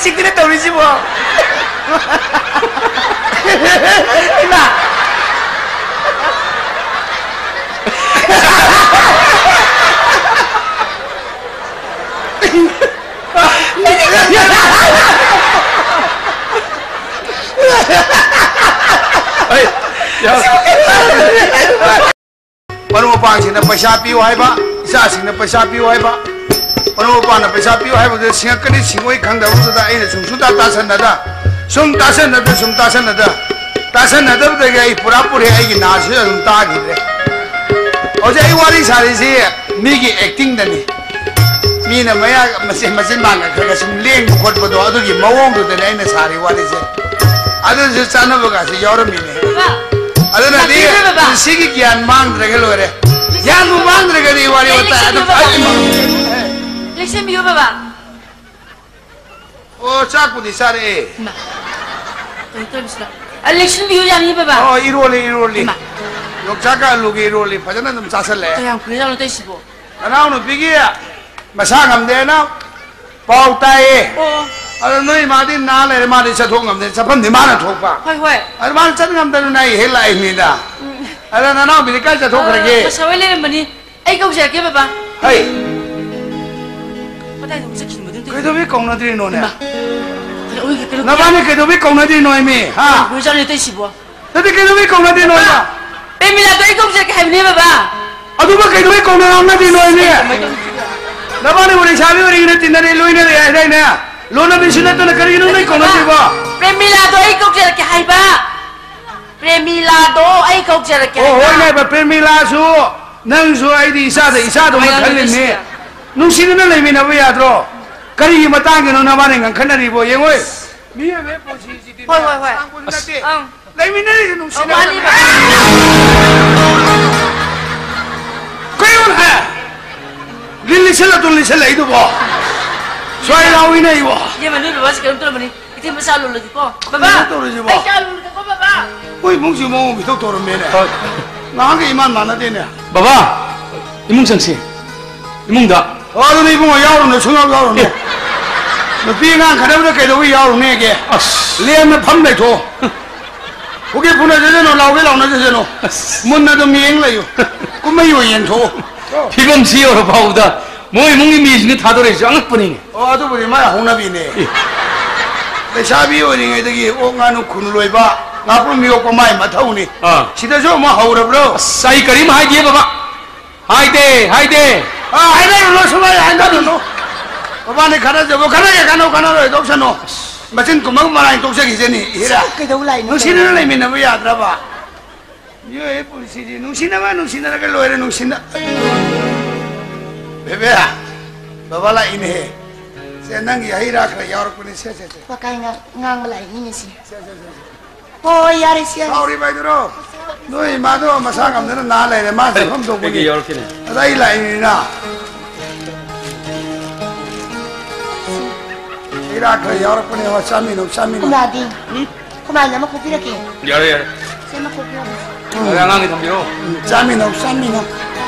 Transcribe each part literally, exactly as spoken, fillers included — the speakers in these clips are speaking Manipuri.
ꯆꯤꯛꯇꯅ ꯇꯧꯔꯤꯁꯤꯕꯣ? ꯏꯃꯥ! ꯑꯩ, ꯌꯥ-, ꯃꯔꯨꯞ ꯃꯄꯥꯡꯁꯤꯡꯅ ꯄꯩꯁꯥ ꯄꯤꯌꯨ ꯍꯥꯏꯕ, ꯏꯆꯥꯁꯤꯡꯅ ꯄꯩꯁꯥ ꯄꯤꯌꯨ ꯍꯥꯏꯕ, ꯃꯔꯨꯞ ꯃꯄꯥꯡꯅ ꯄꯩꯁꯥ ꯄꯤꯌꯨ ꯍꯥꯏꯕꯗꯨꯗ ꯁꯤꯡꯉꯛꯀꯅꯤ, ꯁꯤꯡꯉꯣꯏ ꯈꯪꯗꯕꯗꯨꯗ ꯑꯩꯅ ꯁꯨꯝ ꯁꯨꯡꯇꯥ ꯇꯥꯁꯟꯅꯗ, ꯁꯨꯝ ꯇꯥꯁꯟꯅꯗ, ꯁꯨꯝ ꯇꯥꯁꯟꯅꯗ, ꯇꯥꯁꯟꯅꯗꯕꯗꯒꯤ ꯑꯩ ꯄꯨꯔꯥ ꯄꯨꯔꯤ ꯑꯩꯒꯤ ꯅꯥꯁꯤꯗ ꯑꯗꯨꯝ ꯇꯥꯈꯤꯗ꯭ꯔꯦ꯫ ꯍꯧꯖꯤꯛ ꯑꯩ ꯋꯥꯔꯤ ꯁꯥꯔꯤꯁꯤ ꯃꯤꯒꯤ ꯑꯦꯛꯇꯤꯡꯗꯅꯤ꯫ ꯃꯤꯅ ꯃꯌꯥ ꯃꯆꯤꯟ, ꯃꯆꯤꯟ ꯃꯥꯡꯒ ꯈꯔ ꯈꯔ ꯁꯨꯝ ꯂꯦꯡꯕ ꯈꯣꯠꯄꯗꯣ, ꯑꯗꯨꯒꯤ ꯃꯑꯣꯡꯗꯨꯗꯅꯦ ꯑꯩꯅ ꯁꯥꯔꯤ ꯋꯥꯔꯤꯁꯦ꯫ ꯑꯗꯨꯁꯨ ꯆꯥꯟꯅꯕꯒꯁꯨ ꯌꯥꯎꯔꯝꯃꯤꯅꯦ꯫ ꯕꯕꯥ, ꯑꯗꯨꯅꯗꯤ ꯂꯥꯛꯄꯤꯔꯣ, ꯕꯕꯥ꯫ ꯄꯨꯟꯁꯤꯒꯤ ꯒ꯭ꯌꯥꯟ ꯃꯥꯡꯗ꯭ꯔꯒ ꯂꯣꯏꯔꯦ꯫ ꯒ꯭ꯌꯥꯟꯕꯨ ꯃꯥꯡꯗ꯭ꯔꯒꯗꯤ ꯋꯥꯔꯤ ꯂꯩꯁꯦ, ꯋꯥꯇꯥꯏ ꯑꯗꯨꯝ ꯕꯕꯥ꯫ ꯂꯩꯁꯦ, ꯕꯕꯥ꯫ ꯑꯣ, ꯆꯥꯛꯄꯨꯗꯤ ꯆꯥꯔꯛꯑꯦ꯫ ꯏꯃꯥ꯫ ꯀꯩꯅꯣ ꯇꯧꯔꯤꯁꯤꯅ? ꯑ, ꯂꯦꯛꯁꯟꯕꯤꯌꯨ ꯌꯥꯅꯤ, ꯕꯕꯥ꯫ ꯑꯣ, ꯏꯔꯣꯜꯂꯤ, ꯏꯔꯣꯜꯂꯤ꯫ ꯏꯃꯥ꯫ ꯌꯣꯡꯆꯥꯛꯀ ꯑꯂꯨꯒ ꯏꯔꯣꯜꯂꯤ꯫ ꯐꯖꯅ ꯑꯗꯨꯝ ꯆꯥꯁꯜꯂꯛꯑꯦ꯫ ꯀꯌꯥꯝ ꯀꯨꯏꯔꯖꯥꯠꯅꯣ ꯇꯧꯏꯁꯤꯕꯣ? ꯅꯅꯥꯎꯅꯨꯄꯤꯒꯤ ꯃꯁꯥ ꯉꯝꯗꯦꯅ ꯄꯥꯎ ꯇꯥꯏꯌꯦ꯫ ꯑꯣ꯫ ꯑꯗꯣ ꯅꯣꯏ ꯃꯥꯗꯤ ꯅꯥ ꯂꯩꯔꯦ, ꯃꯥꯗꯤ ꯆꯠꯊꯣꯛ ꯉꯝꯗꯦ, ꯆꯠꯐꯝꯗꯤ ꯃꯥꯅ ꯊꯣꯛꯄ꯫ ꯍꯣꯏ, ꯍꯣꯏ꯫ ꯑꯗꯨ ꯃꯥꯅ ꯆꯠ ꯉꯝꯗꯗꯅ ꯑꯩ ꯍꯦꯛ ꯂꯥꯛꯏꯅꯤꯗ꯫ ꯎꯝ꯫ ꯑꯗ ꯅꯅꯥꯎꯄꯤꯗꯤ ꯀꯥꯏ ꯆꯠꯊꯣꯛꯈ꯭ꯔꯒꯦ? ꯑ, ꯃꯁꯥ ꯍꯣꯏ ꯂꯩꯔꯝꯕꯅꯤ꯫ ꯑꯩ ꯀꯧꯖꯔꯛꯀꯦ, ꯕꯕꯥ꯫ ꯍꯩ! ꯀꯗꯥꯏꯗ ꯑꯃꯨꯛ ꯆꯠꯈꯤꯅꯣ ꯑꯗꯨꯝ ꯇꯧꯏ? ꯀꯩꯗꯧꯕꯩ ꯀꯧꯅꯗ꯭ꯔꯤꯅꯣꯅꯦ? ꯏꯃꯥ, ꯀꯩꯅꯣ, ꯑꯣꯏ, ꯀꯩꯅꯣ, ꯅꯕꯥꯅꯤ ꯀꯩꯗꯧꯕꯩ ꯀꯧꯅꯗ꯭ꯔꯤꯅꯣ, ꯏꯃꯤ? ꯍꯥ? ꯀꯩꯅꯣ, ꯀꯩꯅꯣ ꯇꯧꯏꯁꯤꯕꯣ? ꯅꯠꯇꯦ, ꯀꯩꯗꯧꯕꯩ ꯀꯧꯅꯗ꯭ꯔꯤꯅꯣ, ꯕꯕꯥ, ꯏꯃꯥ? ꯄ꯭ꯔꯦꯃꯤꯂꯥꯗꯣ ꯑꯩ ꯀꯧꯖꯔꯛꯀꯦ ꯍꯥꯏꯕꯅꯦ, ꯕꯕꯥ꯫ ꯑꯗꯨꯕꯨ ꯀꯩꯗꯧꯕꯩ ꯀꯧꯅ ꯉꯥꯡꯅꯗ꯭ꯔꯤꯅꯣ, ꯏꯃꯤ? ꯀꯃꯥꯏ ꯇꯧꯅꯤ? ꯅꯕꯥꯅꯤꯕꯨ ꯂꯩꯁꯥꯕꯤ ꯑꯣꯏꯔꯤꯉꯩꯗ ꯇꯤꯟꯅꯔꯦ, ꯂꯣꯏꯅꯔꯦ ꯍꯥꯏꯗꯥꯏꯅꯦ? ꯂꯣꯟꯅꯕꯤꯁꯨ ꯅꯠꯇꯅ ꯀꯔꯤꯒꯤꯅꯣ ꯅꯣꯏ ꯀꯧꯅꯗ꯭ꯔꯤꯕꯣ? ꯄ꯭ꯔꯦꯃꯤꯂꯥꯗꯣ ꯑꯩ ꯀꯧꯖꯔꯛꯀꯦ ꯍꯥꯏꯕ꯫ ꯄ꯭ꯔꯦꯃꯤꯂꯥꯗꯣ ꯑꯩ ꯀꯧꯖꯔꯛꯀꯦ ꯑꯣ, ꯍꯥꯏꯕ꯫ ꯍꯣꯏꯅꯦ, ꯄ꯭ꯔꯦꯃꯤꯂꯥꯁꯨ ꯅꯪꯁꯨ ꯑꯩꯗꯤ ꯏꯆꯥꯗ ꯏꯆꯥꯗꯧꯅ ꯀꯃꯥꯏꯅ ꯈꯜꯂꯤꯅꯤ꯫ ꯇꯧꯅꯤ? ꯅꯨꯡꯁꯤꯅꯅ ꯂꯩꯃꯤꯟꯅꯕ ꯌꯥꯗ꯭ꯔꯣ? ꯀꯔꯤꯒꯤ ꯃꯇꯥꯡꯒꯤꯅꯣ ꯅꯕꯥꯅꯤ ꯉꯥꯡꯈꯠꯅꯔꯤꯕꯣ? ꯌꯦꯡꯉꯣꯏ, ꯃꯤꯑꯣꯏꯕꯒꯤ ꯄꯨꯟꯁꯤꯁꯤꯗꯤꯅꯦ ꯍꯣꯏ, ꯍꯣꯏ, ꯍꯣꯏ꯫ ꯁꯥꯡꯕꯁꯨ ꯅꯠꯇꯦ꯫ ꯑꯪ꯫ ꯂꯩꯃꯤꯟꯅꯔꯤꯁꯦ ꯅꯨꯡꯁꯤꯅꯕ꯫ ꯑꯧ, ꯃꯥꯅꯤ, ꯕꯕꯥ꯫ ꯀꯩꯅꯣꯅꯦ? ꯂꯤꯜ ꯂꯤꯁꯜꯂ ꯇꯨ ꯂꯤꯁꯜꯂꯛꯏꯗꯨꯕꯣ? ꯁ꯭ꯋꯥꯏ ꯂꯥꯎꯏꯅꯦ ꯑꯩꯕꯣ꯫ ꯏꯕꯦꯝꯃ, ꯅꯣꯏ ꯕꯕꯥꯁꯤ ꯀꯩꯅꯣꯝ ꯇꯧꯔꯝꯃꯅꯤ꯫ ꯏꯇꯩꯃ, ꯆꯥ ꯂꯣꯜꯂꯒꯦꯀꯣ꯫ ꯕꯕꯥ! ꯀꯩꯅꯣ ꯇꯧꯔꯤꯁꯤꯕꯣ? ꯑꯩ ꯆꯥ ꯂꯣꯜꯂꯒꯦꯀꯣ, ꯕꯕꯥ! ꯑꯩꯈꯣꯏ ꯏꯃꯨꯡꯁꯤ ꯃꯑꯣꯡ ꯑꯃ ꯏꯇꯧ ꯇꯧꯔꯝꯃꯦꯅꯦ꯫ ꯍꯣꯏ꯫ ꯅꯍꯥꯟꯒ ꯏꯃꯥꯟ ꯃꯥꯟꯅꯗꯦꯅꯦ꯫ ꯕꯕꯥ! ꯏꯃꯨꯡ ꯆꯪꯁꯤ꯫ ꯏꯃꯨꯡꯗ꯫ ꯑꯣ, ꯑꯗꯨꯗꯤ ꯏꯕꯨꯡꯉꯣ ꯌꯥꯎꯔꯨꯅꯨ, ꯁꯨꯡꯌꯥꯎ ꯌꯥꯎꯔꯨꯅꯨ꯫ ꯑꯦ꯫ ꯅꯨꯄꯤ ꯑꯉꯥꯡ ꯈꯠꯅꯕꯗ ꯀꯩꯗꯧꯕ ꯌꯥꯎꯔꯨꯅꯦꯒꯦ? ꯑꯁ꯫ ꯂꯦꯝꯅ ꯐꯝ ꯂꯩꯊꯣꯛꯑꯣ꯫ ꯐꯨꯒꯦ ꯐꯨꯅꯖꯁꯅꯨ, ꯂꯥꯎꯒꯦ ꯂꯥꯎꯅꯖꯁꯅꯨ꯫ ꯑꯁ꯫ ꯃꯨꯟꯅ ꯑꯗꯨꯝ ꯌꯦꯡ ꯂꯩꯌꯨ꯫ ꯀꯨꯝꯍꯩ ꯑꯣꯏ ꯌꯦꯡꯊꯣꯛꯑꯣ꯫ ꯐꯤꯕꯝꯁꯤ ꯌꯧꯔ ꯐꯥꯎꯕꯗ ꯃꯣꯏ ꯏꯃꯨꯡꯒꯤ ꯃꯤꯁꯤꯡꯅ ꯊꯥꯗꯣꯔꯛꯏꯁꯦ ꯑꯉꯛꯄꯅꯤꯅꯦ꯫ ꯑꯣ, ꯑꯗꯨꯕꯨꯗꯤ ꯃꯥꯏ ꯍꯧꯅꯕꯤꯅꯦ꯫ ꯑꯦ꯫ ꯂꯩꯁꯥꯕꯤ ꯑꯣꯏꯔꯤꯉꯩꯗꯒꯤ ꯑꯣꯛ, ꯉꯥꯅꯨ, ꯈꯨꯅꯨ ꯂꯣꯏꯕ, ꯉꯥꯄ꯭ꯔꯨꯝ ꯌꯣꯛꯄ ꯃꯥꯏ ꯃꯊꯧꯅꯤ꯫ ꯑꯥ꯫ ꯁꯤꯗꯁꯨ ꯑꯃꯨꯛ ꯍꯧꯔꯕ꯭ꯔꯣ? ꯑꯁ, ꯑꯩ ꯀꯔꯤꯝ ꯍꯥꯏꯗꯦ, ꯕꯕꯥ꯫ ꯍꯥꯏꯗꯦ, ꯍꯥꯏꯗꯦ꯫ ꯑꯥ, ꯍꯥꯏꯅꯔꯨꯅꯨ, ꯁꯨꯃꯥꯏ ꯍꯥꯏꯅꯔꯨꯅꯨ꯫ ꯃꯕꯥꯅꯤ ꯈꯠꯅꯖꯕ, ꯈꯠꯅꯒꯦ ꯈꯠꯅꯧ, ꯈꯠꯅꯔꯣꯏ ꯇꯣꯛꯁꯅꯨ꯫ ꯃꯆꯤꯟ ꯀꯨꯝꯃꯒ ꯃꯔꯥꯏꯅ ꯇꯣꯛꯆꯈꯤꯁꯅꯤ, ꯏꯍꯦꯔꯥ꯫ ꯁꯤ ꯀꯩꯗꯧ ꯂꯥꯛꯏꯅꯣ? ꯅꯨꯡꯁꯤꯅꯅ ꯂꯩꯃꯤꯟꯅꯕ ꯌꯥꯗ꯭ꯔꯕ? ꯃꯤꯑꯣꯏꯕꯒꯤ ꯄꯨꯟꯁꯤꯗꯤ ꯅꯨꯡꯁꯤꯅꯕ, ꯅꯨꯡꯁꯤꯅꯔꯒ ꯂꯣꯏꯔꯦ, ꯅꯨꯡꯁꯤꯅ-, ꯕꯦꯕꯦ, ꯕꯕꯥ ꯂꯥꯛꯏꯅꯦꯍꯦ꯫ ꯁꯦ, ꯅꯪꯒꯤ ꯍꯩ ꯔꯥ ꯈꯔ ꯌꯥꯎꯔꯛꯄꯅꯦ, ꯁꯦ, ꯁꯦ, ꯁꯦ꯫ ꯋꯥꯀꯥꯏ ꯉꯥꯡ-, ꯉꯥꯡꯕ ꯂꯥꯛꯏꯅꯤꯅꯦ ꯁꯤ꯫ ꯁꯦ, ꯁꯦ, ꯁꯦ, ꯁꯦ꯫ ꯍꯣꯏ, ꯌꯥꯔꯦ, ꯁꯤ ꯌꯥꯔꯦ꯫ ꯁꯥꯎꯔꯤꯕ ꯍꯥꯏꯗꯨꯔꯣ? ꯅꯣꯏ ꯏꯃꯥꯗꯣ ꯃꯁꯥ ꯉꯝꯗꯅ ꯅꯥ ꯂꯩꯔꯦ, ꯃꯥ ꯆꯠꯐꯝ ꯊꯣꯛꯄꯒꯤ꯫ ꯑꯩꯒꯤ ꯌꯥꯎꯔꯛꯈꯤꯅꯦ꯫ ꯑꯗ ꯑꯩ ꯂꯥꯛꯏꯅꯤꯅ꯫ ꯍꯩ ꯔꯥ ꯈꯔ ꯌꯥꯎꯔꯛꯄꯅꯦ, ꯍꯣꯏ, ꯆꯥꯃꯤꯟꯅꯧ, ꯆꯥꯃꯤꯟꯅꯧ꯫ ꯈꯨꯃꯥꯗꯤ? ꯎꯝ? ꯈꯨꯃꯥꯅ ꯑꯃ ꯈꯣꯛꯄꯤꯔꯛꯀꯦ꯫ ꯌꯥꯔꯦ, ꯌꯥꯔꯦ꯫ ꯁꯦ, ꯑꯃ ꯈꯣꯛꯄꯤꯔꯛꯑꯣ꯫ ꯎꯝ꯫ ꯌꯥꯔꯦ, ꯑꯉꯥꯡꯒꯤ ꯊꯝꯕꯤꯔꯣ꯫ ꯎꯝ, ꯆꯥꯃꯤꯟꯅꯧ, ꯆꯥꯃꯤꯟꯅꯧ꯫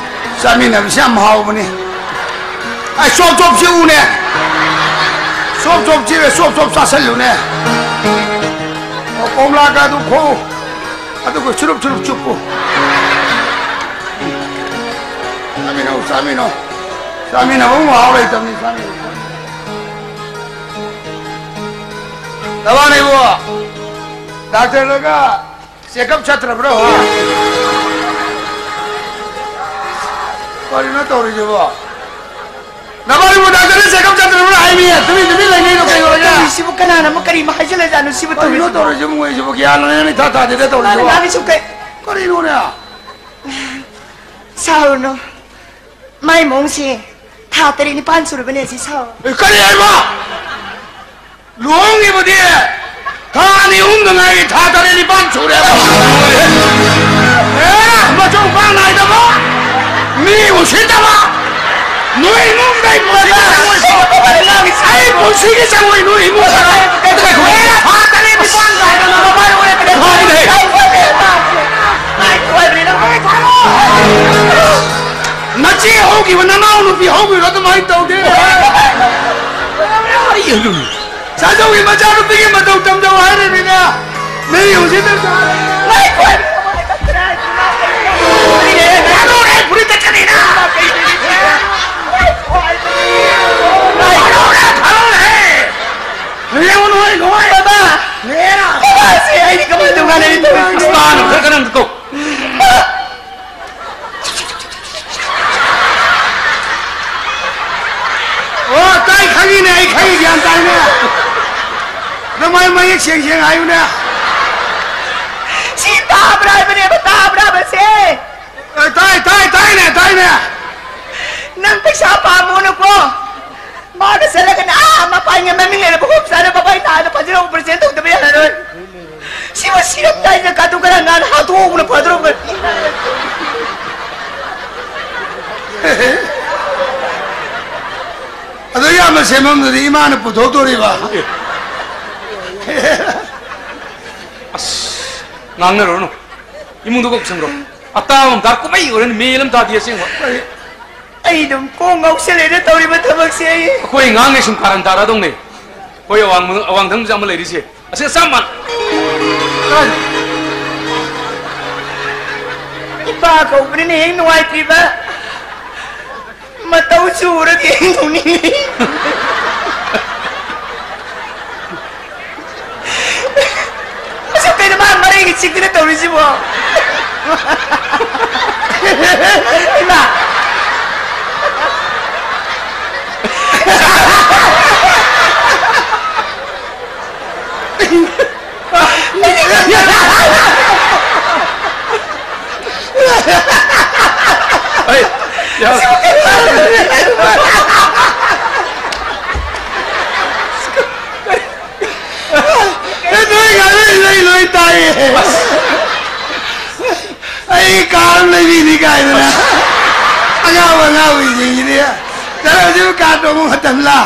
ꯆꯥꯃꯤꯟꯅꯕꯁꯦ ꯌꯥꯝ ꯍꯥꯎꯕꯅꯦ꯫ ꯑꯩ ꯆꯣꯞ ꯆꯣꯞ ꯆꯤꯛꯎꯅꯦ꯫ ꯆꯣꯞ ꯆꯣꯞ ꯆꯤꯛꯑꯦ, ꯆꯣꯞ ꯆꯣꯞ ꯆꯥꯁꯤꯜꯂꯨꯅꯦ꯫ ꯑꯣ, ꯀꯣꯝꯂꯥꯒ ꯑꯗꯨ ꯈꯣꯛꯎ꯫ ꯑꯗꯨꯒ ꯆꯨꯔꯨꯞ ꯆꯨꯔꯨꯞ ꯆꯨꯞꯄꯨ꯫ ꯆꯥꯃꯤꯟꯅꯧ, ꯆꯥꯃꯤꯟꯅꯧ꯫ ꯆꯥꯃꯤꯟꯅꯕ ꯃꯍꯥꯎ ꯂꯩꯇꯕꯅꯤ, ꯆꯥꯃꯤꯟꯅꯧ꯫ ꯅꯕꯥꯅꯤꯕꯨ ꯗꯥꯛꯇꯔꯗꯒ ꯆꯦꯛꯑꯞ ꯆꯠꯇ꯭ꯔꯕ꯭ꯔꯣ? ꯀꯔꯤꯅꯣ ꯇꯧꯔꯤꯁꯤꯕꯣ? ꯅꯕꯥꯅꯤꯕꯨ ꯗꯥꯛꯇꯔꯗ ꯆꯦꯛꯑꯞ ꯆꯠꯇ꯭ꯔꯕ꯭ꯔꯣ ꯍꯥꯏꯃꯤ? ꯇꯨꯃꯤꯟ ꯇꯨꯃꯤꯟ ꯂꯩꯅꯩꯗꯣ ꯀꯩꯗꯧꯔꯒꯦ? ꯇꯧꯔꯤꯁꯤꯕꯨ ꯀꯅꯥꯅ ꯑꯃꯨꯛ ꯀꯔꯤ ꯑꯃꯨꯛ ꯍꯥꯏꯖꯤꯜꯂꯖꯥꯠꯅꯣ ꯁꯤꯕꯨ ꯀꯔꯤꯅꯣ ꯇꯧꯔꯤꯁꯤꯕꯨ? ꯇꯧꯔꯤꯁꯤꯕꯨ ꯃꯣꯏꯁꯤꯕꯨ? ꯒ꯭ꯌꯥꯟ ꯃꯦꯟ ꯑꯃ ꯏꯊꯥ ꯊꯥꯗꯦꯗ ꯇꯧꯔꯤꯁꯤꯕꯨ꯫ ꯀꯅꯥꯅ ꯉꯥꯡꯉꯤꯁꯤꯕꯨ ꯀꯩ? ꯀꯔꯤꯅꯣꯅꯦ? ꯁꯥꯎꯔꯨꯅꯨ꯫ ꯃꯥꯏ ꯃꯑꯣꯡꯁꯦ ꯊꯥ ꯇꯔꯦꯠ ꯅꯤꯄꯥꯟ ꯁꯨꯔꯕꯅꯦ ꯑꯁꯤ ꯁꯥꯎ꯫ ꯑꯦ, ꯀꯔꯤ ꯍꯥꯏꯕ? ꯂꯨꯍꯣꯡꯉꯤꯕꯗꯤ ꯊꯥ ꯑꯅꯤ ꯑꯍꯨꯝꯗ ꯉꯥꯏꯔꯤ, ꯊꯥ ꯇꯔꯦꯠ ꯅꯤꯄꯥꯟ ꯁꯨꯔꯦꯕ꯫ ꯑꯦ, ꯃꯆꯨ ꯃꯄꯥꯟ ꯅꯥꯏꯗꯕ, ꯃꯤ ꯎꯁꯤꯠꯇꯕ, ꯅꯣꯏ ꯏꯃꯨꯡꯗ ꯑꯩ ꯄꯨꯟꯁꯤꯒꯤ ꯆꯪꯉꯣꯏ꯫ ꯑꯩ ꯄꯨꯟꯁꯤꯒꯤ ꯆꯪꯉꯣꯏ ꯅꯣꯏ ꯏꯃꯨꯡꯗ꯫ ꯑꯦ, ꯊꯥ ꯇꯔꯦꯠ ꯅꯤꯄꯥꯟ ꯀꯥꯏꯗꯅ ꯃꯃꯥꯏ ꯑꯣꯏꯔꯦ꯫ ꯅꯆꯦ ꯍꯧꯈꯤꯕ ꯅꯅꯥꯎ ꯅꯨꯄꯤ ꯍꯧꯈꯤꯕ ꯑꯗꯨꯃꯥꯏꯅ ꯇꯧꯗꯦ꯫ ꯑꯩ ꯑꯗꯨꯅꯤ꯫ ꯁꯥꯖꯧꯒꯤ ꯃꯆꯥꯅꯨꯄꯤꯒꯤ ꯃꯇꯧ ꯇꯝꯖꯧ ꯍꯥꯏꯔꯤꯕꯅꯤꯅ꯫ ꯃꯤ ꯍꯧꯖꯤꯛꯇ ꯉꯥꯏꯈꯣ! ꯊꯥꯗꯣꯛꯑꯦ, ꯐꯨꯔꯤꯠ ꯇꯠꯀꯅꯤꯅ! ꯊꯥꯗꯣꯛꯑꯦ, ꯊꯥꯗꯣꯛꯑꯦ! ꯌꯦꯡꯉꯨ, ꯅꯣꯏ, ꯅꯣꯏ! ꯕꯕꯥ! ꯅꯦꯔꯥ! ꯕꯕꯥ, ꯁꯤ ꯑꯩꯗꯤ ꯀꯃꯥꯏꯅ ꯇꯧꯅꯤ? ꯑꯁ, ꯇꯥꯅꯕ ꯈꯔ ꯀꯟꯅ ꯑꯝꯇ ꯀꯧ꯫ ꯑꯣ, ꯇꯥꯏ, ꯈꯪꯉꯤꯅꯦ, ꯑꯩ ꯈꯪꯉꯤ, ꯒ꯭ꯌꯥꯟ ꯇꯥꯏꯅꯦ꯫ ꯅꯃꯥꯏ ꯃꯌꯦꯛ ꯁꯦꯡ ꯁꯦꯡ ꯍꯥꯏꯌꯨꯅꯦ꯫ ꯁꯤ ꯇꯥꯕ꯭ꯔꯥ ꯍꯥꯏꯕꯅꯦꯕ, ꯇꯥꯕ꯭ꯔꯥꯕ ꯁꯦ? ꯑꯦ, ꯇꯥꯏ, ꯇꯥꯏ, ꯇꯥꯏꯅꯦ, ꯇꯥꯏꯅꯦ꯫ ꯅꯪ ꯄꯩꯁꯥ ꯄꯥꯝꯃꯨꯅꯨꯀꯣ꯫ ꯃꯥꯒ ꯆꯠꯂꯒꯅꯦ, ꯑꯥ, ꯃꯄꯥꯟꯒꯤ ꯃꯃꯤꯡ ꯂꯩꯔꯕ ꯍꯣꯝ ꯁꯥꯏꯟꯁ ꯕꯕꯥꯒꯤ ꯅꯥꯗ ꯐꯖꯅ operation ꯇꯧꯗꯕ ꯌꯥꯔꯔꯣꯏ꯫ ꯁꯤꯕꯨ ꯁꯤꯔꯝꯗꯥꯏꯗ ꯀꯥꯇꯨ ꯀꯔꯟ ꯉꯥꯟ ꯍꯥꯠꯇꯣꯛꯍꯧꯕꯅ ꯐꯗ꯭ꯔꯣ? ꯑꯗꯣ ꯏꯌꯥꯝꯕ ꯁꯦꯝꯐꯝꯗꯨꯗꯤ ꯏꯃꯥꯅ ꯄꯨꯊꯣꯛꯇꯣꯔꯤꯕ꯫ ꯑꯁ, ꯉꯥꯡꯅꯔꯨꯔꯅꯨ꯫ ꯏꯃꯨꯡꯗ ꯀꯣꯛ ꯆꯪꯈ꯭ꯔꯣ꯫ ꯑꯇꯥꯕ ꯑꯃ ꯇꯥ ꯀꯨꯝꯍꯩ ꯑꯣꯏꯔꯅꯤ, ꯃꯦꯟ ꯑꯃ ꯇꯥꯗꯦ ꯑꯁꯦꯡꯕ꯫ ꯑꯩ ꯑꯗꯨꯝ ꯀꯣꯛ ꯉꯥꯎꯁꯜꯂꯦꯗ ꯇꯧꯔꯤꯕ ꯊꯕꯛꯁꯦ ꯑꯩ꯫ ꯑꯩꯈꯣꯏ ꯑꯉꯥꯡꯈꯩ ꯁꯨꯝ ꯀꯥꯔꯟ ꯇꯥꯔꯛꯑꯗꯧꯅꯦ꯫ ꯑꯩꯈꯣꯏ ꯑꯋꯥꯡ-, ꯑꯋꯥꯡꯊꯪꯁꯤꯗ ꯑꯃ ꯂꯩꯔꯤꯁꯦ꯫ ꯑꯁꯤꯒ ꯆꯞ ꯃꯥꯟ-, ꯏꯄꯥ ꯀꯧꯕꯅꯤꯅ ꯍꯦꯛ ꯅꯨꯡꯉꯥꯏꯇ꯭ꯔꯤꯕ꯫ ꯃꯇꯧ ꯆꯨꯔꯗꯤ ꯍꯦꯛ ꯅꯣꯛꯅꯤꯡꯉꯤ꯫ ꯑꯁꯨꯛ ꯀꯩꯅꯣ ꯃꯥ ꯃꯔꯩꯒ ꯆꯤꯛꯇꯅ ꯇꯧꯔꯤꯁꯤꯕꯣ? ꯏꯃꯥ! ꯑꯩ, ꯌꯥ-, ꯑꯦ, ꯅꯣꯏ ꯉꯥꯡꯅꯔꯤꯗꯣ ꯑꯩ ꯂꯣꯏ ꯇꯥꯏꯌꯦ꯫ ꯑꯁ꯫ ꯑꯩ ꯀꯥ ꯑꯃ ꯂꯩꯕꯤꯅꯤ ꯀꯥꯏꯗꯅ꯫ ꯑꯉꯥꯎ ꯑꯉꯥꯎꯕꯤꯁꯤꯡꯁꯤꯗꯤ꯫ ꯆꯠꯂꯣ, ꯍꯧꯖꯤꯛ ꯀꯥ ꯇꯣꯡꯕ ꯃꯇꯝꯂ?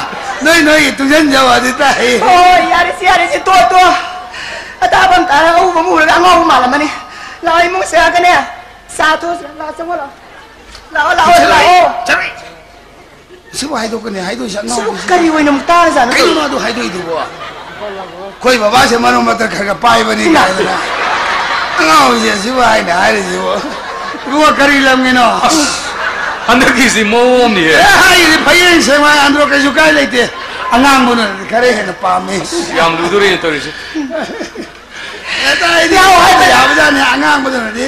ꯅꯣꯏ ꯅꯣꯏꯒꯤ ꯇꯨꯡꯁꯤꯟꯖꯧ ꯑꯗꯨ ꯇꯥꯏ꯫ ꯍꯣꯏ, ꯌꯥꯔꯦꯁꯦ, ꯌꯥꯔꯦꯁꯦ, ꯇꯣꯛꯑꯣ, ꯇꯣꯛꯑꯣ꯫ ꯑꯇꯥꯕ ꯑꯃ ꯇꯥꯔꯒ ꯑꯎꯕ ꯑꯃ ꯎꯔꯒ ꯑꯉꯥꯎꯕ ꯃꯥꯜꯂꯝꯃꯅꯤ꯫ ꯂꯥꯛꯑꯣ, ꯏꯃꯨꯡ ꯆꯪꯉꯛꯀꯅꯦ꯫ ꯆꯥ ꯊꯣꯛꯑꯁꯤ, ꯂꯥꯛꯑꯣ, ꯆꯪꯉꯣ, ꯂꯥꯛꯑꯣ꯫ ꯂꯥꯛꯑꯣ, ꯂꯥꯛꯑꯣ, ꯂꯥꯛꯑꯣ꯫ ꯆꯠꯂꯣ꯫ ꯍꯥꯏꯗꯣꯛꯀꯅꯤ, ꯍꯥꯏꯗꯣꯛꯏꯁꯦ ꯁꯤꯕꯨ ꯑꯉꯥꯎꯕꯤꯁꯦ꯫ ꯀꯔꯤ ꯑꯣꯏꯅ ꯑꯃꯨꯛ ꯇꯥꯔꯖꯥꯠꯅꯣ? ꯀꯩꯅꯣ ꯑꯗꯨ ꯍꯥꯏꯗꯣꯛꯏꯗꯨꯕꯣ? ꯑꯩꯈꯣꯏ ꯕꯕꯥꯁꯦ ꯃꯔꯨꯝ ꯃꯇ ꯈꯔ ꯈꯔ ꯄꯥꯏꯕꯅꯤ ꯀꯥꯏꯗꯅ ꯑꯉꯥꯎꯕꯤꯁꯦ ꯑꯁꯤꯕꯨ ꯍꯥꯏꯅ ꯍꯥꯏꯔꯤꯁꯤꯕꯨ꯫ ꯏꯕꯨꯡꯉꯣ, ꯀꯔꯤ ꯂꯝꯒꯤꯅꯣ? ꯍꯟꯗꯛꯀꯤꯁꯤ ꯃꯑꯣꯡ ꯑꯃꯅꯤꯍꯦ꯫ ꯑꯦ, ꯍꯥꯏꯔꯤꯗꯤ ꯐꯌꯦꯡ ꯁꯦꯡꯕ ꯑꯟꯗ꯭ꯔꯣ, ꯀꯩꯁꯨ ꯀꯥꯏ ꯂꯩꯇꯦ꯫ ꯑꯉꯥꯡꯕꯅꯗꯤ ꯈꯔ ꯍꯦꯟꯅ ꯄꯥꯝꯃꯤ꯫ ꯌꯥꯝ ꯂꯨꯗꯣꯔꯤꯅꯦ ꯇꯧꯔꯤꯁꯦ꯫ ꯑꯦ, ꯑꯩꯗꯤ ꯌꯥꯎ ꯍꯥꯏꯕ ꯌꯥꯕꯖꯥꯠꯅꯤ ꯑꯉꯥꯡꯕꯗꯨꯅꯗꯤ꯫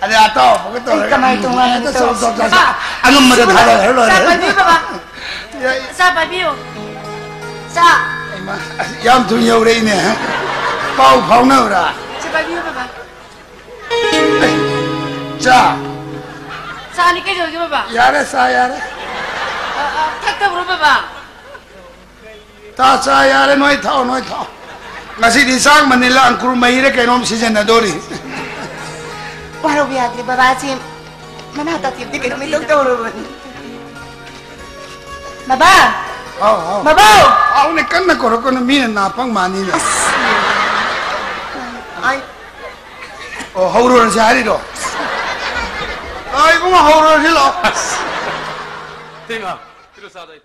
ꯑꯗꯩ ꯑꯇꯥꯎꯕꯒ ꯇꯧꯔꯒ ꯀꯃꯥꯏ ꯇꯣꯉꯥꯟꯅ ꯍꯦꯛꯇ ꯇꯧꯔꯤꯁꯤ? ꯆꯣꯞ ꯆꯣꯞ ꯆꯥ ꯆꯥ ꯑꯉꯝꯕꯗ ꯊꯥꯗꯈ꯭ꯔ ꯂꯣꯏꯔꯦ꯫ ꯆꯥ ꯄꯥꯏꯕꯤꯌꯨ ꯕꯕꯥ꯫ ꯆꯥ ꯄꯥꯏꯕꯤꯌꯨ꯫ ꯆꯥ꯫ ꯏꯃꯥ, ꯌꯥꯝ ꯊꯨꯅ ꯌꯧꯔꯛꯏꯅꯦ꯫ ꯄꯥꯎ ꯐꯥꯎꯅꯕ꯭ꯔꯥ? ꯆꯥ ꯄꯥꯏꯕꯤꯌꯨ ꯕꯕꯥ꯫ ꯆꯥ꯫ ꯆꯥꯅꯤ ꯀꯩꯗꯧꯔꯒꯦ ꯕꯕꯥ? ꯌꯥꯔꯦ, ꯆꯥ ꯌꯥꯔꯦ꯫ ꯑ, ꯑ, ꯊꯛꯇꯕ꯭ꯔꯣ ꯕꯕꯥ? ꯇꯥ, ꯆꯥ ꯌꯥꯔꯦ, ꯅꯣꯏ ꯊꯥꯎ, ꯅꯣꯏ ꯊꯥꯎ꯫ ꯉꯁꯤꯗꯤ ꯆꯥꯛ ꯃꯅꯤꯜꯂ ꯑꯪꯀꯨꯔ ꯃꯍꯤꯔ ꯀꯩꯅꯣꯝ ꯁꯤꯖꯤꯟꯅꯗꯣꯔꯤ꯫ ꯋꯥꯔꯧꯕ ꯌꯥꯗꯦ, ꯕꯕꯥꯁꯤ ꯃꯅꯥ ꯇꯥꯊꯦꯛꯄꯗꯤ ꯀꯩꯅꯣꯝ ꯏꯇꯧ ꯇꯧꯔꯕꯅꯤ꯫ ꯕꯕꯥ! ꯍꯥꯎ, ꯍꯥꯎ꯫ ꯕꯕꯥ! ꯍꯥꯎꯅꯦ, ꯀꯟꯅ ꯀꯧꯔꯛꯀꯅꯨ, ꯃꯤꯅ ꯅꯥ ꯄꯪ ꯃꯥꯅꯤꯅꯦ꯫ ꯑꯩ ꯑꯣ, ꯍꯧꯔꯨꯔꯁꯦ ꯍꯥꯏꯔꯤꯔꯣ? ꯑ, ꯏꯕꯨꯡꯉꯣ, ꯍꯧꯔꯨꯔꯁꯤ ꯂꯥꯛꯑꯣ꯫ ꯏꯇꯩꯃ, ꯀꯤꯂꯣ ꯆꯥꯗꯣ ꯑꯩ